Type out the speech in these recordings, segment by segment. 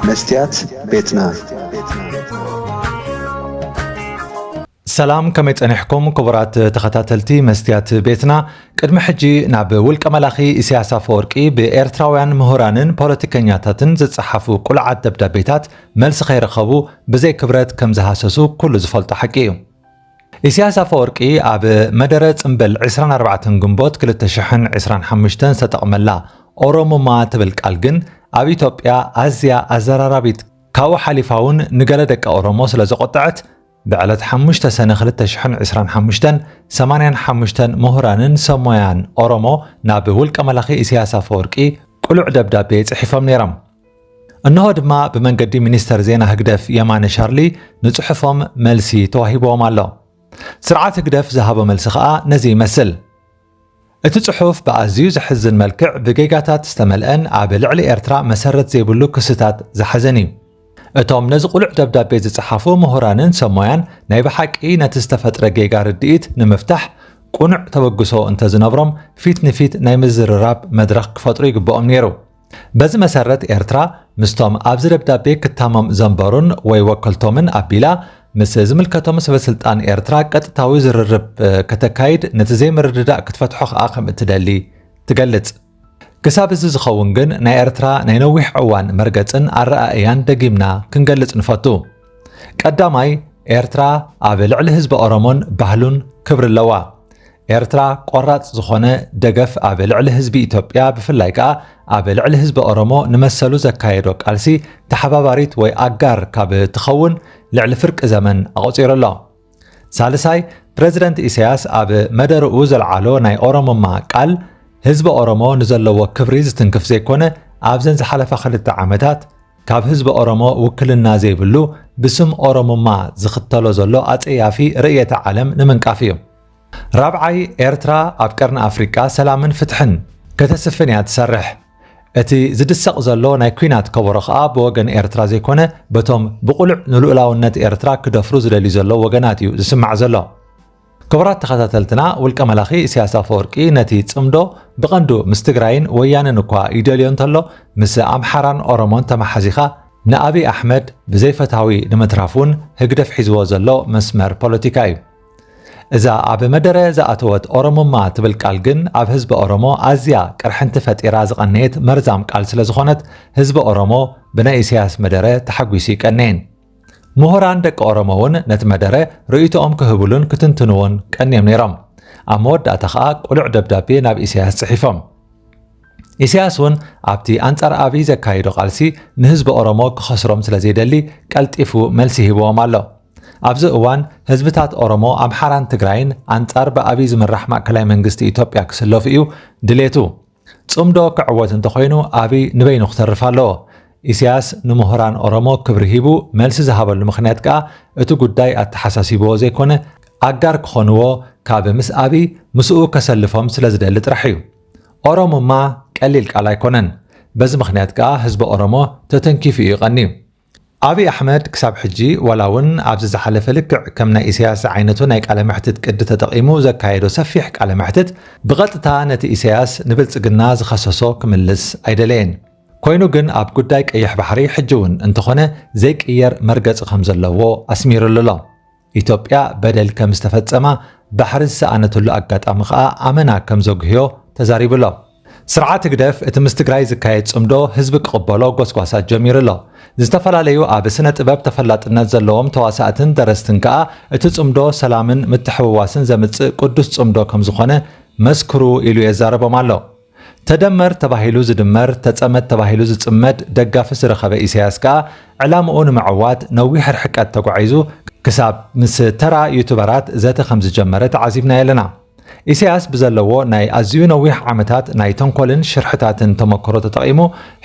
መስትያት ቤትና። ሰላም፣ ከመይ ጸኒሕኩም ክቡራት ተኸታተልቲ መስትያት ቤትና? ቅድሚ ሕጂ ናብ ውልቀ መላኺ ኢሳያስ ኣፈወርቂ ብኤርትራውያን ምሁራንን ፖለቲከኛታትን ዝጸሓፉ ቅሉዓት ደብዳቤታት መልሲ ከይረኸቡ ብዘይ ክብረት ከም ዝሃሰሱ ኩሉ ዝፈልጦ ሓቂ እዩ። ኢሳያስ ኣፈወርቂ ኣብ መደረ ጽምብል ዕስራን ኣርባዕተን ግንቦት ክልተ ሽሕን ዕስራን ሓሙሽተን ዝተጠቕመላ ኦሮሙማ ትብል ቃል ግን ኣብ ኢትዮጵያ ኣዝያ ኣዘራራቢት፣ ካብኡ ሓሊፋ እውን ንገለ ደቂ ኦሮሞ ስለ ዘቖጠዐት፣ ብዕለት ሓሙሽተ ሰነ ክልተ ሽሕን ዕስራን ሓሙሽተን ሰማንያን ሓሙሽተን ምሁራንን ሰሞያን ኦሮሞ ናብ ውልቀ መላኺ ኢሳያስ ኣፈወርቂ ቅሉዕ ደብዳቤ ጽሒፎም ነይሮም። እንሆ ድማ ብመንገዲ ሚኒስተር ዜና ህግደፍ የማነ ሻርሊ ንጽሑፎም መልሲ ተዋሂብዎም ኣሎ። ስርዓት ህግደፍ ዝሃቦ መልሲ ከኣ ነዚ ይመስል። እቲ ጽሑፍ ብኣዝዩ ዘሕዝን መልክዕ ብጌጋታት ዝተመልአን ኣብ ልዕሊ ኤርትራ መሰረት ዘይብሉ ክስታት ዝሓዘን እዩ። እቶም ነዚ ቅሉዕ ደብዳቤ ዝጸሓፉ ምሁራንን ሰሞያን ናይ ብሓቂ ነቲ ዝተፈጥረ ጌጋ ርድኢት ንምፍታሕ ቅኑዕ ተበግሶ እንተዝነብሮም ፊት ንፊት ናይ ምዝርራብ መድረኽ ክፈጥሩ ይግብኦም ነይሩ። በዚ መሰረት ኤርትራ ምስቶም ኣብዚ ደብዳቤ ክታሞም ዘንበሩን ወይ ወከልቶምን ኣቢላ ምስ ዝምልከቶም ሰበስልጣን ኤርትራ ቀጥታዊ ዝርርብ ከተካይድ፣ ነቲ ዘይምርድዳእ ክትፈትሖ ከኣ ከም እትደሊ ትገልጽ። ክሳብ እዚ ዝኸውን ግን ናይ ኤርትራ ናይ ነዊሕ እዋን መርገጽን ኣረኣእያን ደጊምና ክንገልጽ ንፈቱ። ቀዳማይ፣ ኤርትራ ኣብ ልዕሊ ህዝቢ ኦሮሞን ባህሉን ክብሪ ኣለዋ። ኤርትራ ቆራጽ ዝኾነ ደገፍ ኣብ ልዕሊ ህዝቢ ኢትዮጵያ፣ ብፍላይ ከኣ ኣብ ልዕሊ ህዝቢ ኦሮሞ ንመሰሉ ዘካየዶ ቃልሲ ተሓባባሪት ወይ ኣጋር ካብ ትኸውን ልዕሊ ፍርቂ ዘመን ኣቑጺሩ ኣሎ። ሳልሳይ፣ ፕረዚደንት ኢሳያስ ኣብ መደርኡ ዘልዓሎ ናይ ኦሮሞማ ቃል፣ ህዝቢ ኦሮሞ ንዘለዎ ክብሪ ዝትንክፍ ዘይኮነ፣ ኣብዘን ዝሓለፋ ክልተ ዓመታት ካብ ህዝቢ ኦሮሞ ውክልና ዘይብሉ፣ ብስም ኦሮሞማ ዝኽተሎ ዘሎ ኣጸያፊ ርእየተ ዓለም ንምንቃፍ እዩ። ራብዓይ፣ ኤርትራ ኣብ ቀርኒ ኣፍሪቃ ሰላምን ፍትሕን ከተስፍን እያ ትሰርሕ። እቲ ዝድሰቕ ዘሎ ናይ ኲናት ከበሮ ኸኣ ብወገን ኤርትራ ዘይኮነ፣ በቶም ብቕሉዕ ንልኡላውነት ኤርትራ ክደፍሩ ዝደልዩ ዘለዉ ወገናት እዩ ዝስማዕ ዘሎ። ክቡራት ተኸታተልትና፣ ውልቀ መላኺ ኢሳያስ ኣፈወርቂ ነቲ ጽምዶ ብቐንዱ ምስ ትግራይን ወያነን እኳ ይደልዮ እንተሎ፣ ምስ ኣምሓራን ኦሮሞን ተመሓዚኻ ንኣብይ ኣሕመድ ብዘይፈታዊ ንምትራፍ እውን ህግደፍ ሒዝዎ ዘሎ መስመር ፖለቲካ እዩ። እዛ ኣብ መደረ ዝኣተወት ኦሮሞማ ትብል ቃል ግን ኣብ ህዝቢ ኦሮሞ ኣዝያ ቅርሕንቲ ፈጢራ ዝቐነየት መርዛም ቃል ስለ ዝኾነት፣ ህዝቢ ኦሮሞ ብናይ ኢሳያስ መደረ ተሓጒሱ ይቀነየን። ምሁራን ደቂ ኦሮሞ እውን ነቲ መደረ ርእይቶኦም ክህብሉን ክትንትንዎን ቀንዮም ነይሮም። ኣብ መወዳእታ ኸኣ ቅሉዕ ደብዳቤ ናብ ኢሳያስ ጽሒፎም። ኢሳያስ እውን ኣብቲ ኣንጻር ኣብይ ዘካየዶ ቃልሲ ንህዝቢ ኦሮሞ ክኸስሮም ስለ ዘይደሊ ቀልጢፉ መልሲ ሂብዎም ኣሎ። ኣብዚ እዋን ህዝብታት ኦሮሞ፣ ኣምሓራን ትግራይን ኣንጻር ብኣብይ ዝምራሕ ማእከላይ መንግስቲ ኢትዮጵያ ክስለፉ እዩ ድሌቱ። ጽምዶ ክዕወት እንተኾይኑ ኣብይ ንበይኑ ክተርፍ ኣለዎ። ኢሳያስ ንምሁራን ኦሮሞ ክብሪ ሂቡ መልሲ ዝሃበሉ ምኽንያት ከኣ እቲ ጉዳይ ኣተሓሳሲብዎ ዘይኮነ፣ ኣጋር ክኾንዎ፣ ካብ ምስ ኣብይ ምስኡ ከሰልፎም ስለ ዝደሊ ጥራሕ እዩ። ኦሮሞማ ቀሊል ቃል ኣይኮነን። በዚ ምኽንያት ከኣ ህዝቢ ኦሮሞ ተተንኪፉ እዩ ቀንዩ። ኣብይ ኣሕመድ ክሳብ ሕጂ፣ ዋላ እውን ኣብዚ ዝሓለፈ ልክዕ ከም ናይ ኢሳያስ ዝዓይነቱ ናይ ቃለ መሕትት ቅዲ ተጠቒሙ ዘካየዶ ሰፊሕ ቃለ መሕትት፣ ብቐጥታ ነቲ ኢሳያስ ንብልጽግና ዝኸሰሶ ክምልስ ኣይደለየን። ኮይኑ ግን ኣብ ጉዳይ ቀይሕ ባሕሪ ሕጂ እውን እንተኾነ ዘይቅየር መርገጺ ከም ዘለዎ ኣስሚሩሉ ኣሎ። ኢትዮጵያ በደል ከም ዝተፈጸማ፣ ባሕሪ ዝሰኣነትሉ ኣጋጣሚ ከኣ ኣመና ከም ዘጉህዮ ተዛሪቡ ኣሎ። ስርዓት ህግደፍ እቲ ምስ ትግራይ ዝካየድ ጽምዶ ህዝቢ ክቕበሎ ጎስጓሳት ጀሚሩ ኣሎ። ዝተፈላለዩ ኣብ ስነ ጥበብ ተፈላጥነት ዘለዎም ተዋሳእትን ደረስትን ከኣ እቲ ጽምዶ ሰላምን ምትሕውዋስን ዘምጽእ ቅዱስ ጽምዶ ከም ዝኾነ መስክሩ ኢሉ የዛርቦም ኣሎ። ተደመር ተባሂሉ ዝድመር፣ ተጸመድ ተባሂሉ ዝጽመድ ደጋፊ ዝረኸበ ኢሳያስ ከኣ ዕላምኡ ንምዕዋት ነዊሕ ርሕቀት ተጓዒዙ ክሳብ ምስ ተራ ዩቱበራት ዘተ ከም ዝጀመረ ተዓዚብናዮ ኣለና። ኢሳያስ ብዘለዎ ናይ ኣዝዩ ነዊሕ ዓመታት ናይ ተንኮልን ሽርሕታትን ተመክሮ ተጠቒሙ፣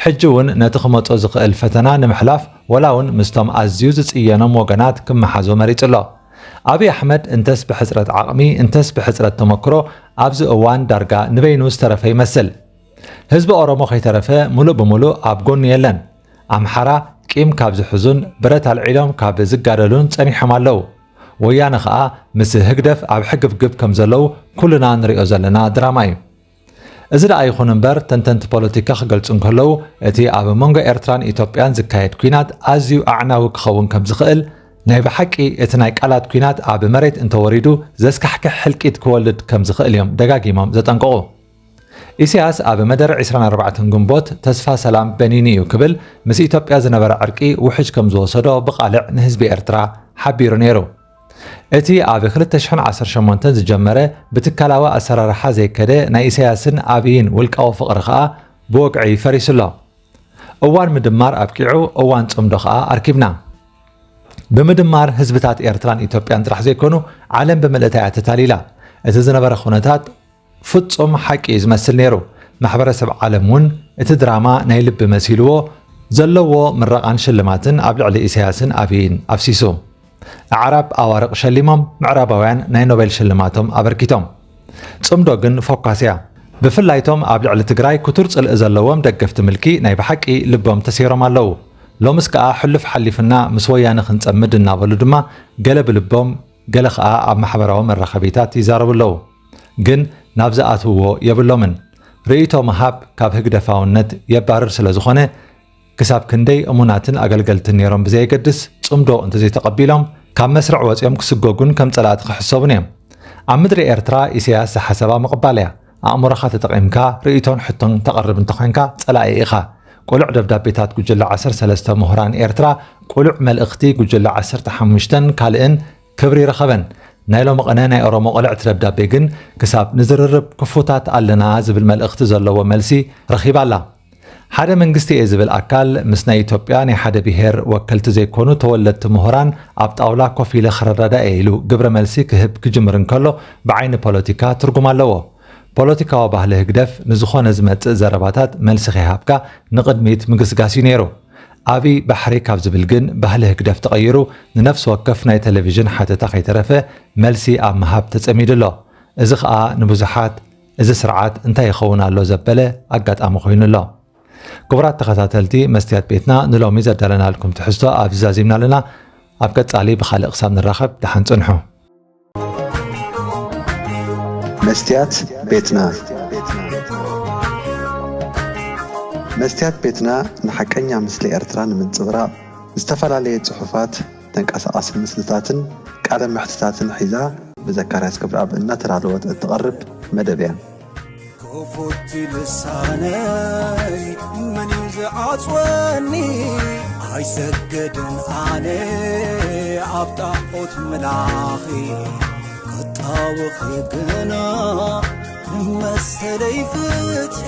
ሕጂ እውን ነቲ ክመጾ ዝኽእል ፈተና ንምሕላፍ፣ ወላ እውን ምስቶም ኣዝዩ ዝጽየኖም ወገናት ክመሓዞ መሪጹ ኣሎ። ኣብይ ኣሕመድ እንተስ ብሕጽረት ዓቕሚ፣ እንተስ ብሕጽረት ተመክሮ፣ ኣብዚ እዋን ዳርጋ ንበይኑ ዝተረፈ ይመስል። ህዝቢ ኦሮሞ ከይተረፈ ምሉእ ብምሉእ ኣብ ጎኑ የለን። ኣምሓራ ቂም ካብ ዝሕዙን ብረት ኣልዒሎም ካብ ዝጋደሉን ጸኒሖም ኣለዉ። ወያነ ኸኣ ምስ ህግደፍ ኣብ ሕግብግብ ከም ዘለዉ ኩልና ንሪኦ ዘለና ድራማ እዩ። እዚ ደኣ ይኹን እምበር፣ ተንተንቲ ፖለቲካ ክገልጹ እንከለዉ፣ እቲ ኣብ መንጎ ኤርትራን ኢትዮጵያን ዝካየድ ኲናት ኣዝዩ ኣዕናዊ ክኸውን ከም ዝኽእል፣ ናይ ብሓቂ እቲ ናይ ቃላት ኲናት ኣብ መሬት እንተወሪዱ ዘስካሕክሕ ሕልቂት ክወልድ ከም ዝኽእል እዮም ደጋጊሞም ዘጠንቅቑ። ኢሳያስ ኣብ መደረ ዕስራን ኣርባዕተን ግንቦት፣ "ተስፋ ሰላም በኒኑ እዩ" ክብል፣ ምስ ኢትዮጵያ ዝነበረ ዕርቂ ውሕጅ ከም ዝወሰዶ ብቓልዕ ንህዝቢ ኤርትራ ሓቢሩ ነይሩ። እቲ ኣብ ክልተ ሽሕን ዓሰርተ ሸሞንተን ዝጀመረ ብትካላዊ ኣሰራርሓ ዘይከደ ናይ ኢሳያስን ኣብይን ውልቃዊ ፍቕሪ ከኣ ብወግዒ ፈሪሱ ኣሎ። እዋን ምድማር ኣብቂዑ፣ እዋን ጽምዶ ከኣ ኣርኪብና። ብምድማር ህዝብታት ኤርትራን ኢትዮጵያን ጥራሕ ዘይኮኑ፣ ዓለም ብምልእታ እያ ተታሊላ። እቲ ዝነበረ ኩነታት ፍጹም ሓቂ እዩ ዝመስል ነይሩ። ማሕበረሰብ ዓለም እውን እቲ ድራማ ናይ ልቢ መሲልዎ፣ ዘለዎ ምረቓን ሽልማትን ኣብ ልዕሊ ኢሳያስን ኣብይን ኣፍሲሱ። ኣዕራብ ኣዋርቕ ሸሊሞም፣ ምዕራባውያን ናይ ኖቤል ሽልማቶም ኣበርኪቶም። ጽምዶ ግን ፎካስ እያ። ብፍላይቶም ኣብ ልዕሊ ትግራይ ክቱር ጽልኢ ዘለዎም ደገፍቲ ምልኪ ናይ ብሓቂ ልቦም ተሰይሮም ኣለዉ። ሎምስ ከኣ ሕሉፍ ሓሊፍና ምስ ወያነ ክንጸምድ እናበሉ ድማ ገለ ብልቦም ገለ ኸኣ ኣብ ማሕበራዊ መራኸቢታት ይዛረቡ ኣለዉ። ግን ናብ ዝኣትውዎ የብሎምን። ርእይቶ ምሃብ ካብ ህግደፋውነት የባርር ስለ ዝኾነ፣ ክሳብ ክንደይ እሙናትን ኣገልገልትን ነይሮም ብዘየገድስ፣ ጽምዶ እንተዘይተቐቢሎም፣ ካብ መስርዕ ወጺኦም ክስጎጉን ከም ጸላእቲ ክሕሰቡን እዮም። ኣብ ምድሪ ኤርትራ ኢሳያስ ዝሓሰባ ምቕባል እያ። ኣእምሮኻ ተጠቒምካ ርእይቶን ሕቶን ተቕርብ እንተኾይንካ ጸላኢ ኢኻ። ቅሉዕ ደብዳቤታት ጉጅለ ዓሰርተ ሰለስተ ምሁራን ኤርትራ፣ ቅሉዕ መልእኽቲ ጉጅለ ዓሰርተ ሓሙሽተን ካልእን ክብሪ ረኸበን። ናይ ሎሚ ቅነ ናይ ኦሮሞ ቅልዕቲ ደብዳቤ ግን ክሳብ ንዝርርብ ክፉታት ኣለና ዝብል መልእኽቲ ዘለዎ መልሲ ረኺባ ኣላ። ሓደ መንግስቲ እየ ዝብል ኣካል ምስ ናይ ኢትዮጵያ ናይ ሓደ ብሄር ወከልቲ ዘይኮኑ ተወለድቲ ምሁራን ኣብ ጣውላ ኮፍ ኢለ ክረዳዳእ እየ ኢሉ ግብረ መልሲ ክህብ ክጅምር እንከሎ ብዓይኒ ፖለቲካ ትርጉም ኣለዎ። ፖለቲካዊ ባህሊ ህግደፍ ንዝኾነ ዝመጽእ ዘረባታት መልሲ ከይሃብካ ንቕድሚት ምግስጋስ እዩ ነይሩ። ኣብይ ባሕሪ ካብ ዝብል ግን ባህሊ ህግደፍ ተቐይሩ ንነፍሲ ወከፍ ናይ ቴሌቪዥን ሓተታ ከይተረፈ መልሲ ኣብ ምሃብ ተጸሚዱ ኣሎ። እዚ ኸኣ ንብዙሓት እዚ ስርዓት እንታይ ይኸውን ኣሎ ዘበለ ኣጋጣሚ ኮይኑ ኣሎ። ክቡራት ተኸታተልቲ መስትያት ቤትና፣ ንሎሚ ዘዳለናልኩም ትሕዝቶ ኣብዚ ዛዚምና ኣለና። ኣብ ቀጻሊ ብኻልእ ክሳብ ንራኸብ ደሓን ጽንሑ። መስትያት ቤትና። መስትያት ቤትና ንሓቀኛ ምስሊ ኤርትራ ንምንጽብራቕ ዝተፈላለየ ጽሑፋት፣ ተንቀሳቓሲ ምስልታትን ቃለ መሕትታትን ሒዛ ብዘካርያስ ክብረኣብ እናተዳለወት እትቐርብ መደብ እያ። ክፉት ልሳነይ መን እዩ ዝዓጽወኒ? ኣይሰግድን ኣነ ኣብ ጣዖት ምላኺ፣ ክጣወኺ ግና ንመሰለይ ፍትሒ።